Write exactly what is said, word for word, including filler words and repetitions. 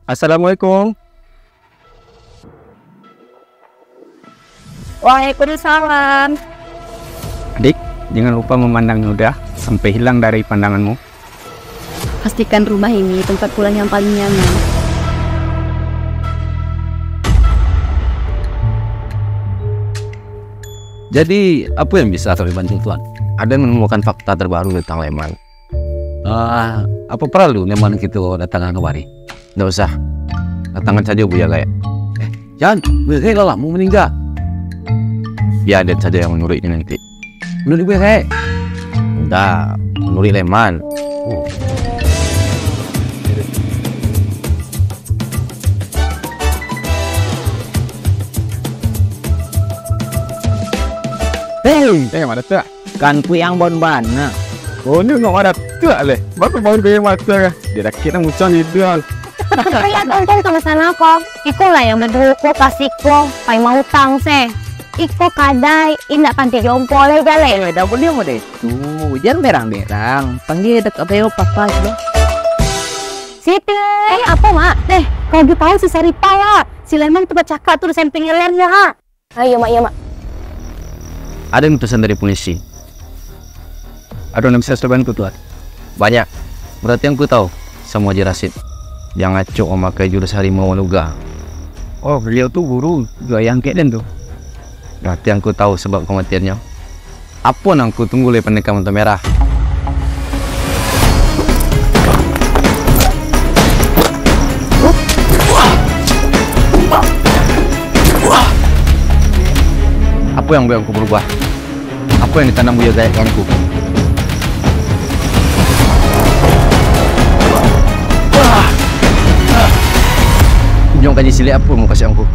Assalamualaikum. Waalaikumsalam. Adik, jangan lupa memandang Yuda sampai hilang dari pandanganmu. Pastikan rumah ini tempat pulang yang paling nyaman. Jadi, apa yang bisa kami bantu, Tuan? Ada menemukan fakta terbaru tentang Leman. Ah, apa perlu Leman kito datangkan kamari? Ndak usah. Datangkan sajo Buya Gaek. Eh, jan, Buya Gaek lah lamo maningga. Biar den sajo yang manuruik nanti. Manuruik Buya Gaek? Ndak, manuruik Leman. Hei, eh, mana tu? Kan ku yang bon bana. Oh, ni ngok ada tu leh. Baru baru gaya mata kan. Dia dah kira musuh ni dia. Kalian tonton sama-sama ko. Iko lah yang baduo ko kasih ko. Pai mau utang se. Iko kadai, indak panti jompo leh jaleh. Eh, dah boleh model tu. Jangan berang-berang. Panggil dekat beo papa je. Siti. Eh, apa, Mak? Eh, kau lagi tahu si Saripah lah. Si Leman tu bercakap tu di samping Elen ya, ha? Ah, iyo, Mak, iyo, Mak. Ada utusan dari polisi. Ada nan bisa saya bantu, Tuan? Banyak. Berarti angku tahu sama Haji Rasid. Yang acok mamakai jurus harimau maluga. Oh, beliau tu guru, juga yang angkek den tu. Berarti angku tahu sebab kematiannya. Apo nan angku tunggu lai, Pandeka Mata Merah? Apo yang buek angku barubah? Apo yang ditanam Buya Gaek ka angku? Unjuang kaji silik apo nan angku kasuik angku?